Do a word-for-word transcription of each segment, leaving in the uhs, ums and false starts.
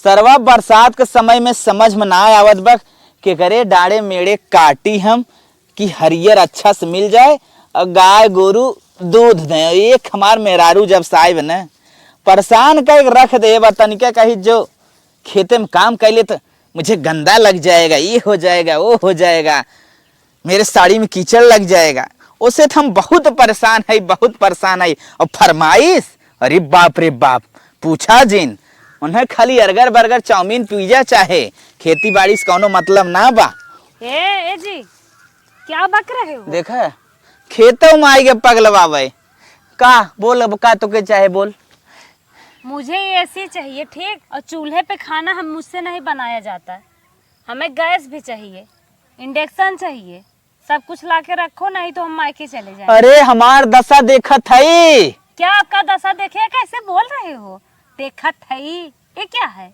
सरवा बरसात के समय में समझ में ना आवत बा, केकरे डाँड़े मेड़े काटी हम कि हरियर अच्छा से मिल जाए और गाय गोरू दूध दें। एक हमार मेहरारू जब साइब न परेशान कइ के रख दे बा, तनिका कही जो खेते में काम कइ ले तो मुझे गंदा लग जाएगा, ये हो जाएगा, वो हो जाएगा, मेरे साड़ी में कीचड़ लग जाएगा। ओसे तो हम बहुत परेशान है, बहुत परेशान है। और फरमाइश, अरे बाप रे बाप, पूछा जिन। उन्हें खाली अर्गर बर्गर, चाउमीन, पिज्जा चाहे, खेती बाड़ी से कौनो मतलब ना बा। ए, ए जी, क्या बक रहे हो? देखा, खेतों में आई के पगलवावे। का बोल, अब का तो के चाहे बोल। मुझे एसी चाहिए, ठीक, और चूल्हे पे खाना हम, मुझसे नहीं बनाया जाता है। हमें गैस भी चाहिए, इंडक्शन चाहिए, सब कुछ लाके रखो, नहीं तो हम मायके चले जाएंगे। अरे, हमार दशा देखत हई। क्या आपका दशा देखे, कैसे बोल रहे हो? देखत हई, ये क्या है?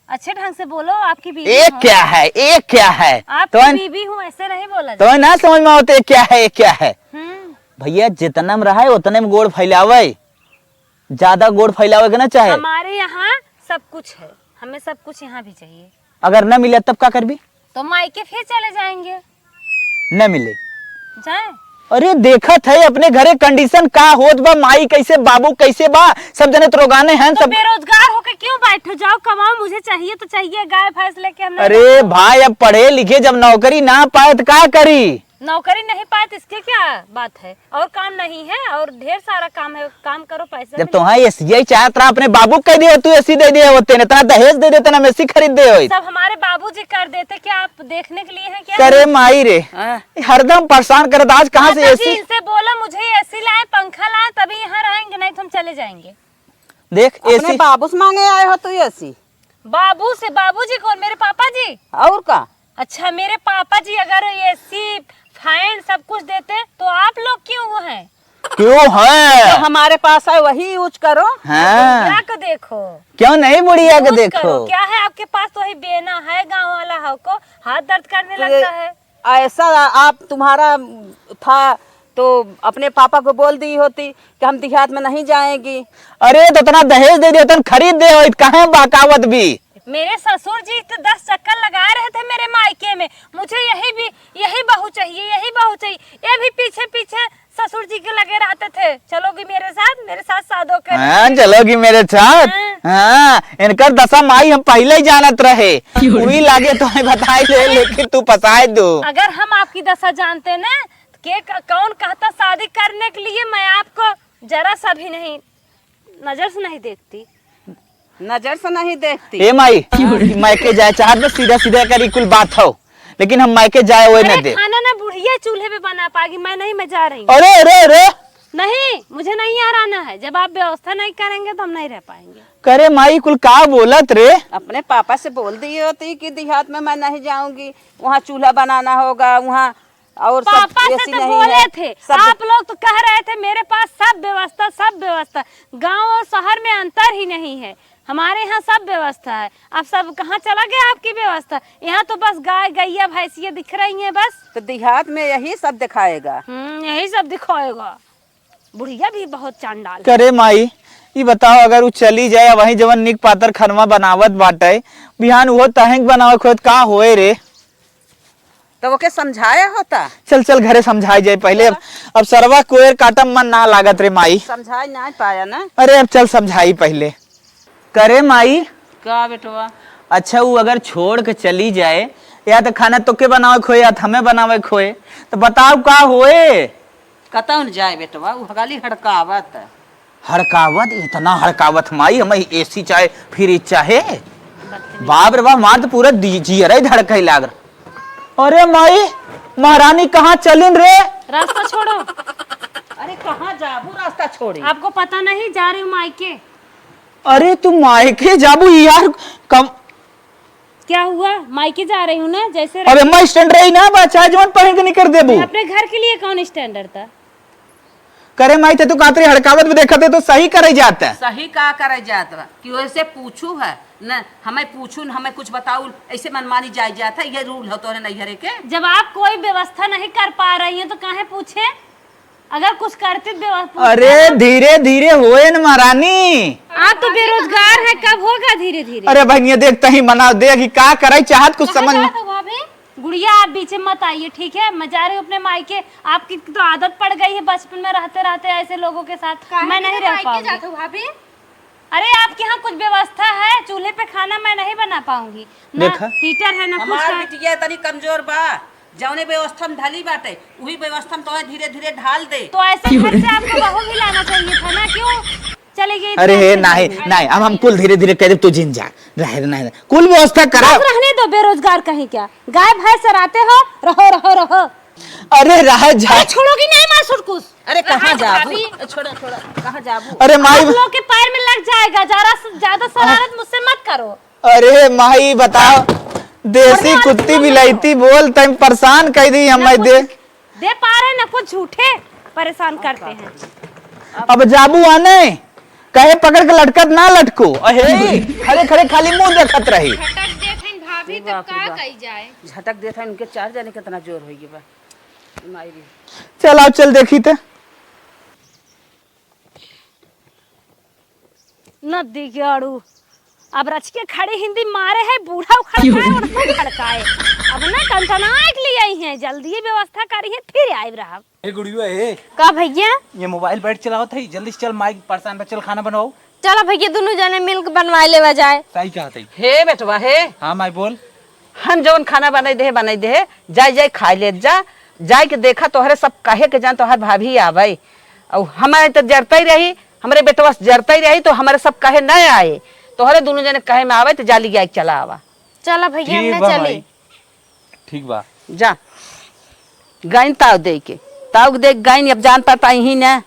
अच्छे ढंग से बोलो, आपकी बीवी ये हूँ। क्या है, ये क्या है? आपकी तो बीवी हूँ, ऐसे नहीं बोला जाता। तो ना समझ में आवत, ये क्या है, ये क्या है? हम्म। भैया, जितना में रहा है, उतने में गोड़ फैलावे, ज्यादा गोड़ फैलावे के ना चाहे। हमारे यहाँ सब कुछ है, हमें सब कुछ यहाँ भी चाहिए। अगर न मिले तब का करबी? तो मायके फिर चले जाएंगे। न मिले। जाए। अरे, देखत है अपने घरे कंडीशन का होत बा, माई कैसे, बाबू कैसे बा, सब जने तो रोगाने हैं, तो सब। बेरोजगार होके क्यों बैठो, जाओ कमाओ, मुझे चाहिए तो चाहिए, गाय भैंस लेके हम नहीं अरे रहते। भाई, अब पढ़े लिखे जब नौकरी ना पाए तो का करी? नौकरी नहीं पाए तो इसके क्या बात है? और काम नहीं है, और ढेर सारा काम है, काम करो, पैसे जब मिले। तोहार एसी चाहत रहा, अपने बाबू कह दिए, तू एसी दे दिए होते, इतना दहेज दे देते ना, हम एसी खरीद दे होई। सब हमारे बाबूजी कर देते, क्या आप देखने के लिए हैं क्या? करे माई रे, हाँ। हरदम परेशान करत, आज कहाँ से माता जी, एसी? इनसे बोलो मुझे एसी लाए, पंखा लाए, तभी यहाँ रहेंगे, नहीं तो हम चले जाएंगे। देख, अपने एसी बाबू से मांगे आए हो तू एसी? बाबू से? बाबूजी कौन, मेरे पापा जी? और का? अच्छा, मेरे पापा जी अगर एसी, फैन सब कुछ देते तो आप लोग क्यों हैं? क्यों है? जो हमारे पास है वही यूज करो। हाँ। बुढ़िया को देखो। क्यों नहीं बुढ़िया को यूज देखो? करो। क्या है आपके पास, तो वही बेना है, गाँव वाला है को हाथ दर्द करने तो ये लगता है। ऐसा आप, तुम्हारा था तो अपने पापा को बोल दी होती कि हम देहात में नहीं जाएंगी। अरे, तो इतना दहेज दे दिया, तन खरीद दे होइत, काहे बहकावत भी? मेरे ससुर जी तो दस चक्कर लगा रहे थे मेरे मायके में, मुझे यही भी, यही बहू चाहिए, यही बहू चाहिए। ये भी पीछे पीछे ससुर जी के लगे रहते थे, "चलोगी मेरे साथ, मेरे साथ शादो कर।" हाँ, चलोगी मेरे साथ। हाँ। हाँ, इनकर दशा माई हम पहले ही जानत रहे। क्यों? उही लागे तो हमें बताए दे, लेकिन तू फंसाए दो। अगर हम आपकी दशा जानते ना, तो के क-, कौन कहता शादी करने के लिए, मैं आपको जरा सा भी नहीं, नजर से नहीं देखती। नजर से नहीं देखती। ए माई, मायके जाए चाहत बा, सीधा सीधा करी कुल बात हो, लेकिन हम मायके जाए हुए अरे, न दे। खाना ना बुढ़िया चूल्हे पे बना पाएगी, मैं नहीं, मैं जा रही हूँ। अरे, अरे, अरे। नहीं, मुझे नहीं यहाँ रहना है। जब आप व्यवस्था नहीं करेंगे तो हम नहीं रह पाएंगे। करे माई, कुल का बोलत रे? अपने पापा से बोल दिए होती कि देहात में मैं नहीं जाऊंगी, वहाँ चूल्हा बनाना होगा, वहाँ और सब पापा से एसी तो नहीं बोले है, थे, सब आप लोग तो कह रहे थे मेरे पास सब व्यवस्था, सब व्यवस्था। गांव और शहर में अंतर ही नहीं है, हमारे यहाँ सब व्यवस्था है। अब सब कहाँ चला गया आपकी व्यवस्था? यहाँ तो बस गाय, गैया, भैंसिया दिख रही हैं बस। तो देहात में यही सब दिखाएगा। हम्म, यही सब दिखाएगा। बुढ़िया भी बहुत चांडाल है। करे माई, ई बताओ, अगर उ चली जाए, वहीं जवन निक पातर खनवा बनावत बाटे, बिहान उहो तहेंग बनावे खोत का होए रे? तो ओके समझाया होता। चल, चल, घरे समझाई जाए पहिले। अब, अब सरवा कोयर काटम मन ना लागत रे माई। समझाई ना पाया ना। अरे, अब चल समझाई पहिले। करे माई। का बेटवा? अच्छा, उ अगर छोड़ के चली जाए, या तो खाना तोके बनावे खोए, या तो हमें बनावे खोए, तो बताओ का होए? कतौ न जाए बेटवा, उ खाली हड़कावत। हड़कावत? इतना हड़कावत माई, हमें एसी चाहे, फ्रिज चाहे। बाप रे बाप, हमार तो पूरा दी-, जियरा ही धड़कई लाग रहा। अरे माई, महारानी कहाँ चलिन रे? रास्ता छोड़ो। अरे कहाँ जाबू, रास्ता छोड़ी? आपको पता नहीं, जा रही हूँ मायके। अरे तू मायके जाबू यार, कम। क्या हुआ? मायके जा रही हूँ ना, जैसे अबे माई, स्टैंडर्ड रही ना बा, चाहे जवन पहन के निकर देबू। अपने घर के लिए कौन स्टैंडर्ड था? करे माई, ते तू कातरी हड़कावत भी देखत है तो सही करे जात है। सही का करे जात बा कि वैसे पूछू है न, हमें पूछू न, हमें कुछ बताऊ, ऐसे मनमानी जाए जात है, ये रूल हो तोरे नैहरे के? जब आप कोई व्यवस्था नहीं कर पा रही हैं तो काहे पूछे? अगर कुछ करती तो व्यवस्था। अरे धीरे धीरे होए न महारानी। आप तो बेरोजगार है, कब होगा धीरे धीरे? अरे बहनिया देख तही मना देख कि का करे चाहत कुछ कहाँ समझ में। जात हो भाभी? गुड़िया आप बीच में मत आइए, ठीक है? मैं जा रही हूँ अपने मायके। आपकी तो आदत पड़ गई है बचपन में रहते रहते ऐसे लोगों के साथ। काहे मैं नहीं मेरे रह मायके पाऊंगी। जात हो भाभी? अरे आपके यहाँ कुछ व्यवस्था है? चूल्हे पे खाना मैं नहीं बना पाऊंगी, ना देखा? हीटर है ना कुछ हमार है। बिटिया तनी कमजोर बा, जौने व्यवस्था में ढली बाटे उही व्यवस्था में तोहे धीरे धीरे ढाल दे। तो ऐसे घर से आपको बहू भी लाना चाहिए था ना, क्यों चली गई अरे थी हे, ऐसे नहीं, नहीं, अब हम कुल धीरे धीरे करे, तू जिन जा, रहे, नहीं, नहीं, कुल व्यवस्था करा। बस रहने दो, बेरोजगार कहीं क्या, गाय भैंस चराते हो, रहो, रहो, रहो। अरे रह जा। अरे छोड़ोगी नहीं मार सुटकुस। अरे कहाँ अरे जाबू? भाभी। ए, छोड़ा, छोड़ा, कहाँ जाबू? अरे माई। आप लोग के पैर में लग जाएगा, ज्यादा ज्यादा शरारत मुझसे मत करो। अरे माई बताओ, देसी छोड़ने वाली कुत्ती नहीं हो। बिलाइती बोल तम परेशान कर दी हम ना मैं कुछ दे। दे पा रहे ना कुछ, झूठे परेशान करते हैं। अब जाबू आने, कहे पकड़ के लटकत ना लटको। अहे, खड़े खड़े खाली मुंह देखत रही। झटक देत हन भाभी, बाप रे तब का बाप। कही जाए? झटक देत हन, उनके चार जने कितना जोर होई बा। माई रे। चल आओ, चल देखी ते। नदी के अड़ू, अब रच के खड़ी हिंदी मारे है, बूढ़ा उखड़ पाए और हम खड़काए। अब ना टनटनाए के लिए आई हैं, जल्दी व्यवस्था करी है, फिर आए रहब। ए गुड़िया ए। का भैया? ये मोबाइल बैठ चलावत है, जल्दी से चल, माई परेशान बा, चल खाना बनाओ। चलो भैया, दोनों जने मिलके बनवा लेवा जाए। सही कहत है। हे बेटवा हे। हाँ माई बोल। हम जवन खाना बनाई देहे, बनाई देहे, जाई जाई खाई लेत जा, जाई के देखा तोहरे सब कहे के जान तोहर भाभी आवे। और हमारे तो जरता ही रही, हमरे बेटवा से जरता ही रही तो हमरे सब कहे न आए, तोहरे दोनों जने कहे में आवे तो जाली जाई के चला आवा। चलो भैया, हम ठीक ना बा चली। माई। ठीक बा। जा। गाइन ताव दे के। ताव के दे के गाइन अब जान पाता ही ना।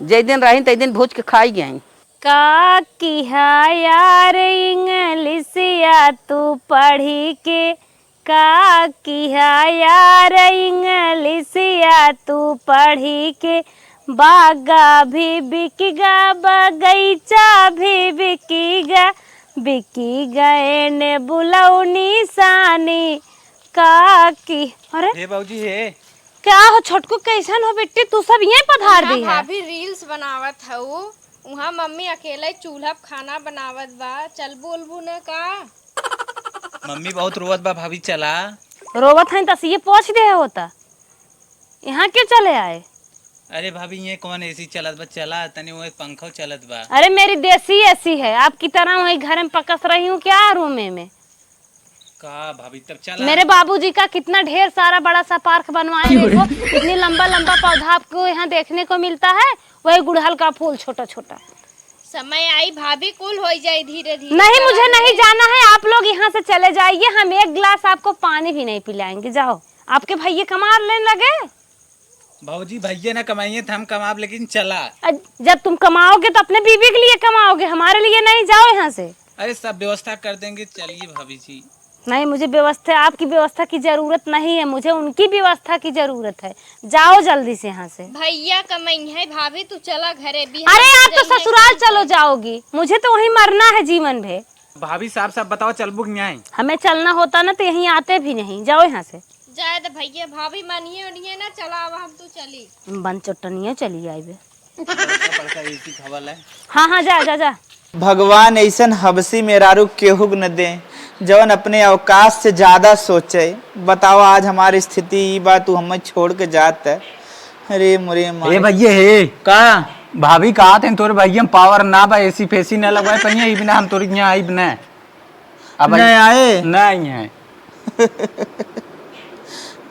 जे दिन रही ते दिन भूज के खाई गई। का किहा यार इंग्लिशिया तू पढ़ी के, का किहा यार इंग्लिशिया तू पढ़ी के, बागा भी बिकिगा, बगैचा भी बिकिगा, बिकी गए ने बुलौनी सानी। का की, अरे हे बाबूजी हे। का हो छोटकू, कैसन हो बेटी, तू सब यहीं पधार उहाँ दी है। भाभी reels बनावत हऊ, उहाँ मम्मी अकेले चूल्हा पे खाना बनावत बा, चल बोलबू न का? मम्मी बहुत रोवत बा भाभी, चला। रोवत हैं त ये पोछ दे होता, यहाँ क्यों चले आए? अरे भाभी, ये कौन एसी चलत बा? चला, तनी वो एक पंखो चलत बा। अरे मेरी देसी एसी है, आपकी तरह वही घर में पकस रही हूँ क्या रूमे में? का भाभी, तब चला। मेरे बाबूजी का कितना ढेर सारा बड़ा सा पार्क बनवाए, देखो कितनी लंबा लंबा पौधा आपको यहाँ देखने को मिलता है, वही गुड़हल का फूल छोटा छोटा। समय आई भाभी, कुल हो जाए धीरे धीरे। नहीं, मुझे नहीं जाना है, आप लोग यहाँ से चले जाइए, हम एक गिलास आपको पानी भी नहीं पिलाएंगे। जाओ, आपके भैया कमा लेने लगे। भौजी, भैया ना कमाइए तो हम कमाब, लेकिन चला। अ, जब तुम कमाओगे तो अपने बीवी के लिए कमाओगे, हमारे लिए नहीं। जाओ यहाँ से। अरे, सब व्यवस्था कर देंगे, चलिए भाभी जी। नहीं, मुझे व्यवस्था, आपकी व्यवस्था की जरूरत नहीं है, मुझे उनकी व्यवस्था की जरूरत है। जाओ जल्दी से यहाँ से। भैया कमई है, भाभी तू चला घरे। अरे, आप तो ससुराल चलो जाओगी, मुझे तो वहीं मरना है जीवन भर। भाभी, साफ साफ बताओ, चलबू कि नहीं? हमें चलना होता ना तो यहीं आते भी नहीं। जाओ यहाँ से। जाए दे भैया, भाभी मानिए उनिए ना, चला अब हम तू चली। बन चोटनिया चली आइबे। बड़का बड़का एसी हवा ले। हाँ हाँ, जा जा जा। भगवान ऐसन हबसी मेहरारू केहू के न दे, जवन अपने अवकाश से ज्यादा सोचे। बताओ, आज हमारी स्थिति ई बा, तू हमें छोड़ के जात है। अरे मोरे माई। ए भैया हे। का? भाभी कहत हैं तोरे भैया में पावर ना बा, एसी फेसी ना लगवाए पाइए, ई बिना हम तोरे यहाँ आइब ना। अब नहीं आए? नहीं है।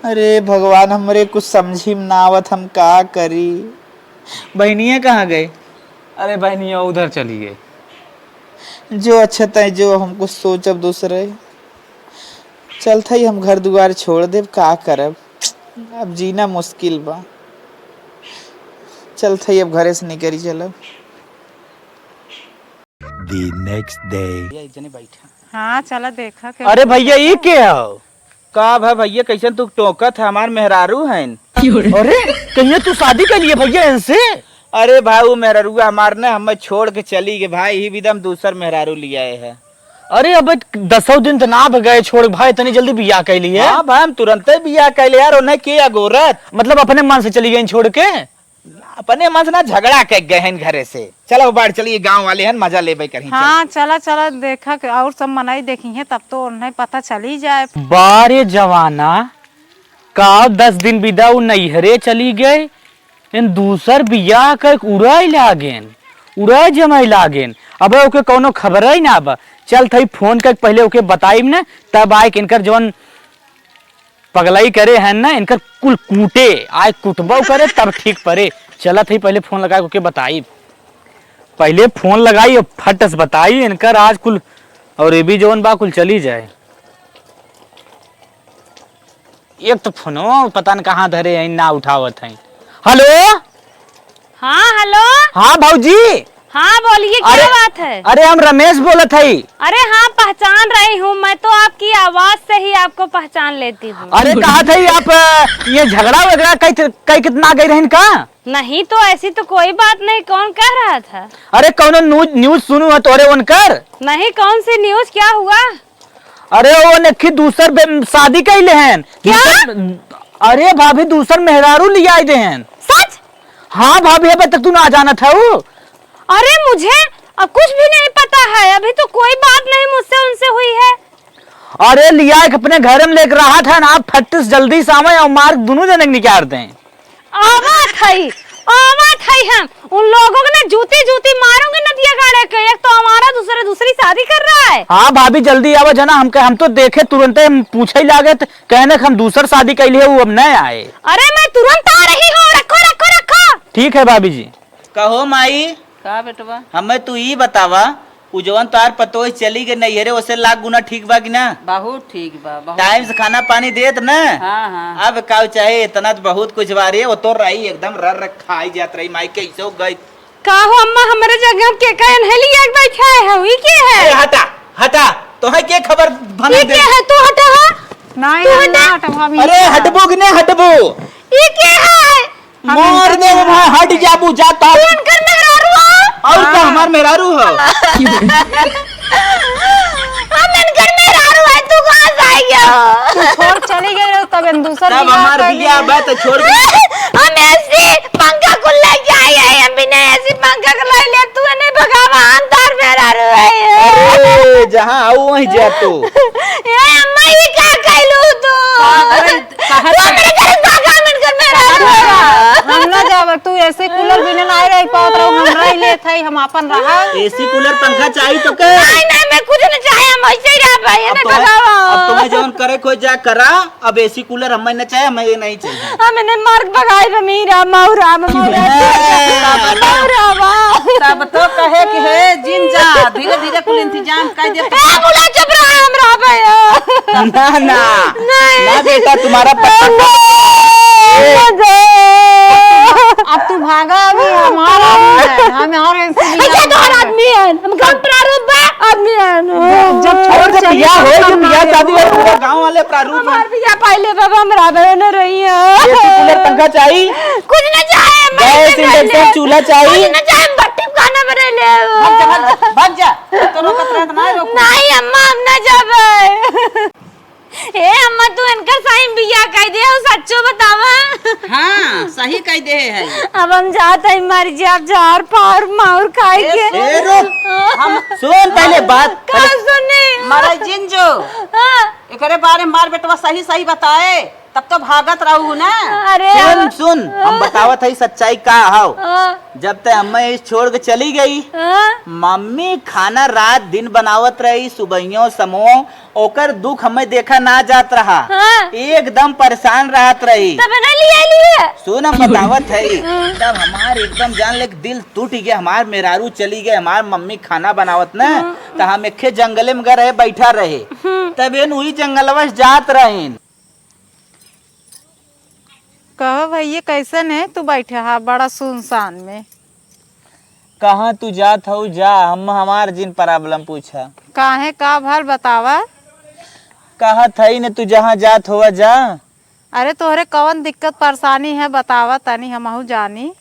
अरे भगवान, हमरे कुछ समझी में ना आवत, हम का करी? बहनिया कहाँ गए? अरे बहनिया उधर चली गई। जो अच्छा तय जो, हम कुछ सोचब दूसरे। चलत हई हम घर दुआर छोड़ देब, का करब, अब जीना मुश्किल बा। चलत हई अब घरे से निकरी चलब। The next day। भैया, एक जने बैठा। हाँ, चला देखा के। अरे भैया, ई के हो? का भा भैया, कैसन तू टोकत है? हमार मेहरारू हन। अरे, कहिए तू शादी कर लिए भैया इनसे? अरे भाई, वो मेहरारुआ हमार ने हमें छोड़ के चली गई भाई, ही विदम दूसर मेहरारू ले आए है। अरे, अब दसौ दिन त ना भ गए छोड़ भाई, इतनी जल्दी बियाह कइ लिए? हाँ भाई, हम तुरंते बियाह कइ लिए यार, उन्हें के अगोरत? मतलब, अपने मन से चली गई छोड़ के? अपने मन से ना, झगड़ा कइ गए हैं घरे से। चलो बाहर चलिए, गाँव वाले हैं, मजा लेबे कहीं, चल। हाँ, चला, चला, देखा कि और सब मनई देखी हैं, तब तो उन्हें पता चली जाए। बारे जवाना, का दस दिन बिदा उ नैहरे चली गए, इन दूसर बियाह कइक उड़ाई लागेन, उड़ाई जमाई लागेन। अबे ओके कौनो खबरइ ना बा। चल थई फोन कइक पहिले ओके बताइब न, तब आइक इनकर जौन पगलई करे हैं न, इनकर कुल कूटे, आइक कुटबउ करे तब ठीक परे। चलत हई पहिले फोन लगाइक ओके बताइब। पहिले फोन लगाई अउर फट से बताई इनकर आज कुल, अउर ये भी जौन बा कुल चली जाए। एक तो फोनवा पता न कहाँ धरे हैं, ना उठावत हैं। हेलो। हाँ, हेलो। हाँ भौजी। हाँ, बोलिए, क्या अरे, बात है? अरे, हम रमेश बोलत हई। अरे हाँ, पहचान रही हूँ, मैं तो आपकी आवाज से ही आपको पहचान लेती हूँ। अरे, कहा था आप, अ, ये झगड़ा वगड़ा कई, कई कितना गई रहन का? नहीं, तो ऐसी तो कोई बात नहीं, कौन कह रहा था? अरे, कौनो न्यूज, न्यूज सुनू है तोरे उनकर? नहीं, कौन सी न्यूज, क्या हुआ? अरे, वो नखी दूसर बे-, शादी कइले हैं। क्या? दूसर, अरे भाभी, दूसर मेहरारू लियाई दे हैं। सच? हाँ भाभी, अबे तक तू ना जानत हऊ? अरे, मुझे, अ, कुछ भी नहीं पता है, अभी तो कोई बात नहीं मुझसे उनसे हुई है। अरे, लियाइक अपने घर में लेके रहत है ना, आप फट से जल्दी से आवे अउर मार दुनू जने के निकाल दें। आवत हई, आवत हई हम। उन लोगों को ना जूती, जूती मारूंगी नदिया गाड़े के। एक तो हमारा दूसरा, दूसरी शादी कर रहा है। हाँ भाभी, जल्दी आवा जना, हमके, हम तो देखे तुरंते हम पूछे ही लागे, त कहने कि हम दूसर शादी कैली है, वो अब नहीं आए। अरे मैं तुरंत आ रही हूँ, रखो, रखो, रखो। ठीक है भाभी जी। कहो माई। का बेटवा? हमें तू ई बतावा, उ जवन तोहार पतोह चली गई नैहरे, ओसे लाख गुना ठीक बा कि ना? बहुत ठीक बा, बहुत टाइम से ठीक। खाना पानी देत ना? हाँ, हाँ। अब का चाहे, इतना तो बहुत कुछ बा रे, वो तो रही एकदम रर रर खाई जात रही, माई कैसे हो गई? का हो अम्मा, हमरे जगह के का एन्हे लिया के बैठा है, ई के है? अरे हटा, हटा, तोहे के खबर ये के है? तू हटा हो। नहीं, तू हम हटा। ना हटब, हम अरे यहीं हटबू कि नहीं हटबू? ई के है? हम मार इनकर दे मेहरारू भाई, हट हैं। जाबू, जा तो। तू इनकर मेहरारू हो? और का हाँ। हमार मेहरारू हो? हम इनकर मेहरारू है, तू कहाँ से आई गया? तू छोड़ चली गई रहो, तब इन दूसर तब बियाह हमार कर बियाह लिए। बा तो छोड़ दे। हम एसी पंखा कुल लेके आई है, हम बिना एसी पंखा के लाई ले, तू नहीं भगावा, हम तार मेहरारू है। अरे, जहाँ आऊ वहीं जा तू। ए अम्मा, ये का कैलू तू? का करे? तू हमरे घर से भागा, हम इनकर मेहरारू है। हम ना जाब, तू एसी कूलर बिना ना रह पावत रहो, हम रह लेत हई, हम आपन रहा। एसी कूलर पंखा चाही तो के? नहीं, नहीं, मैं कुछ नहीं चाहे, हम ऐसे ही रह भाई, अब नहीं तुम्हें, भगावा। अब तुम्हें जौन करे को जा करा, अब एसी कूलर हमें न चाहे, हमें ये नहीं चाहिए। हम इन्हें मार भगाई बा, मी राम, माऊ राम, माऊ राम, ए। माऊ राम। तब तो कहे कि हे जिन जा, धीरे धीरे कुल इंतजाम कर दे। ए, मुला चुप रहा, हम रह भाई। ना, ना। नहीं। ना बेटा, तुम्हारा पता अब तू भागा, अभी हमारा आदमी है, हम और ऐसे नहीं अच्छा, तोहर आदमी है, हम कम प्रारूप बा, आदमी है। जब छोड़ और जब चली बियाह तो हो, जब बियाह शादी हो, पूरा गांव वाले प्रारूप में। हमार बियाह पहले बाबा, हमरा बहन रही है। एसी कूलर पंखा चाही? कुछ ना चाहे, हम गैस, इंडक्शन, चूल्हा चाही? कुछ ना चाहे, हम भट्टी पे खाना बना ले। भाग जा, भाग जा, भाग जा। तो रोकत रहत ना, रोको। नहीं अम्मा, हम ना जाबे। ए अम्मा, तू इनकर सही बियाह कह दे, और सच्चो बतावा। हाँ, सही कह दे है। अब हम जात है मर जाब, जहर फार माहुर खाए ए, के। ए, रुक। हम सुन पहले बात। का सुनी? मरे जिन जो। हाँ। एकरे बारे में मार बेटवा सही सही बताए, तब तो भागत रहू ना। अरे सुन, अब सुन, हम बतावत है सच्चाई का हव। हाँ। जब ते हमें इस छोड़ के चली गई, हाँ। मम्मी खाना रात दिन बनावत रही, सुबहियों समो, ओकर दुख हमें देखा ना जात रहा। हाँ। एकदम परेशान रहत रही। तब ना लिया लिए। सुन, हम बतावत है, हाँ। तब हमार एकदम जान ले दिल टूट गया, हमार मेहरारू चली गए, हमार मम्मी खाना बनावत ना, हाँ। तो हम एक जंगले में गए रहे, बैठा रहे, हम्म। तब एन वही जंगलवा से जात रहीन। कहो भैया, कैसन है तू बैठा हा बड़ा सुनसान में? कहाँ तू जात हऊ जा, हम हमार जिन problem पूछा। काहे, का भल बतावा? कहत हई न तू जहाँ जात हुआ जा। अरे तोहरे कवन दिक्कत परेशानी है बतावा तनी हमहू जानी।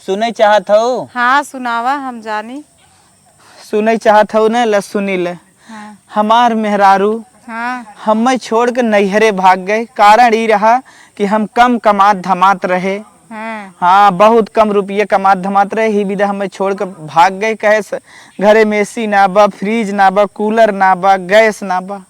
सुनै चाहत हऊ? हाँ सुनावा हम जानी। सुनै चाहत हऊ न, ल सुनी ले। हाँ। हमार मेहरारू हाँ। हमें छोड़ के नैहरे भाग गए। कारण ई रहा कि हम कम कमात धमात रहे। हाँ। हाँ, बहुत कम रुपये कमात धमात रहे, ही विधा हमें छोड़ के भाग गए। कहे स-, घरे में एसी ना बा, फ्रिज ना बा, कूलर ना बा, गैस ना बा,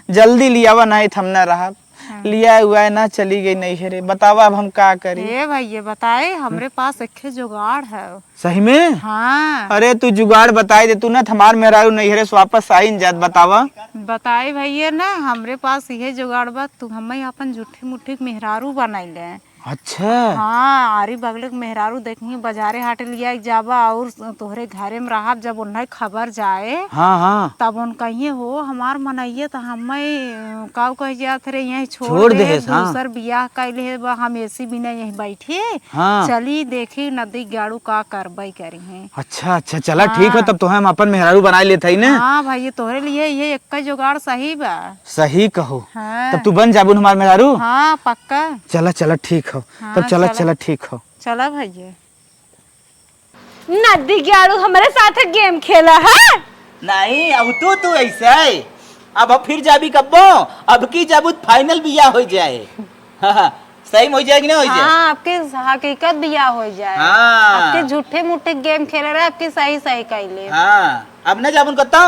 जल्दी लियावा, नहीं त हम ना रहब। हाँ। लिया हुआ है ना, चली गई नैहरे। बतावा, अब हम का करी? ए भैया, बताए, हमरे पास एक्खे जुगाड़ है। सही में? हाँ। अरे, तू जुगाड़ बताई दे, तू ना त हमार मेहरारू नैहरे से वापस आई न जात, बतावा। बताई भैया ना, हमरे पास इहे जुगाड़ बा, तू हमें अपन झूठी मुट्ठी के मेहरारू बनाई ले। अच्छा। हाँ, आरी बगले के मेहरारू देखी, बाजारे हाटे लिया के जाबा और तोहरे घरे में रहब, जब उन्हें खबर जाए, हाँ, हाँ। तब उन कहिए, "हो, हमार मनइया त हमें, का कह जात रे, यहीं छोड़ छोड़ दे, देहेस, हाँ। दूसर बियाह कइले बा, हम एसी बिना यहीं बैठी।" हाँ। चली देखी नदी गाड़ू का करबई करी हैं। अच्छा, अच्छा, चला, ठीक हो, हाँ। तब तोहे हम अपन मेहरारू बनाए लेत हई ने। हाँ भाई, ये तोहरे लिए ये एक जुगाड़ सही बा। सही कहो। हाँ। तब तू बन जाबू न हमार मेहरारू? हाँ, पक्का। चला, चला, ठीक हो। हाँ, तब चला, चला। चला, ठीक हो। चला भैया। नदी गाड़ू हमरे साथ गेम खेला है? नहीं, अब तू, तू ऐसे है। अब, अब फिर जाबी कब्बो? अब की जाबू त फाइनल बियाह हो जाए। सही में हो जाए कि नहीं हो जाए? हाँ, आपके हकीकत बियाह हो जाए। हाँ। आपके झूठे मूठे गेम खेले रहे, आपके सही सही कैले। हाँ, अब न जाबू न कत्ता?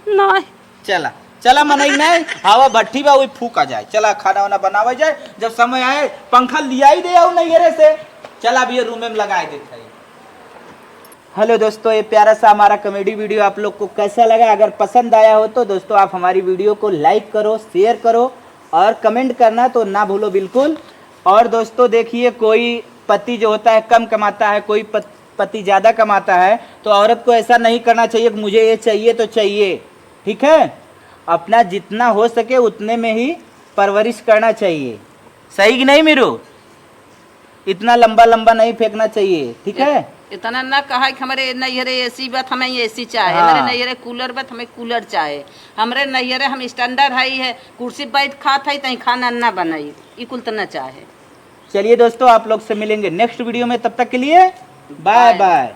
नहीं। चला, चला मनई नहीं, हवा भट्ठी बा, वही फूका जाए। चला खाना वाना बनावा जाए, जब समय आए पंखा लियाई दे आऊ नैहरे से। चला अब ये रूम में लगाए देत है। हेलो दोस्तों, ये प्यारा सा हमारा कॉमेडी वीडियो आप लोग को कैसा लगा? अगर पसंद आया हो तो दोस्तों आप हमारी वीडियो को लाइक करो, शेयर करो और कमेंट करना तो ना भूलो बिल्कुल। और दोस्तों देखिए, कोई पति जो होता है कम कमाता है, कोई पत-, पति ज़्यादा कमाता है, तो औरत को ऐसा नहीं करना चाहिए कि मुझे ये चाहिए तो चाहिए, ठीक है? अपना जितना हो सके उतने में ही परवरिश करना चाहिए, सही कि नहीं मीरू? इतना लंबा लंबा नहीं फेंकना चाहिए, ठीक है? इतना ना कहा कि हमरे नैहरे एसी बा त हमें एसी चाहे, हाँ। हमरे नैहरे कूलर बा त हमें कूलर चाहे, हमरे नैहरे हम स्टैंडर्ड है, है कुर्सी बैठ खात है, तहीं खाना ना बनाई, ई कुल त ना चाहे। चलिए दोस्तों, आप लोग से मिलेंगे नेक्स्ट वीडियो में, तब तक के लिए बाय बाय। बाय।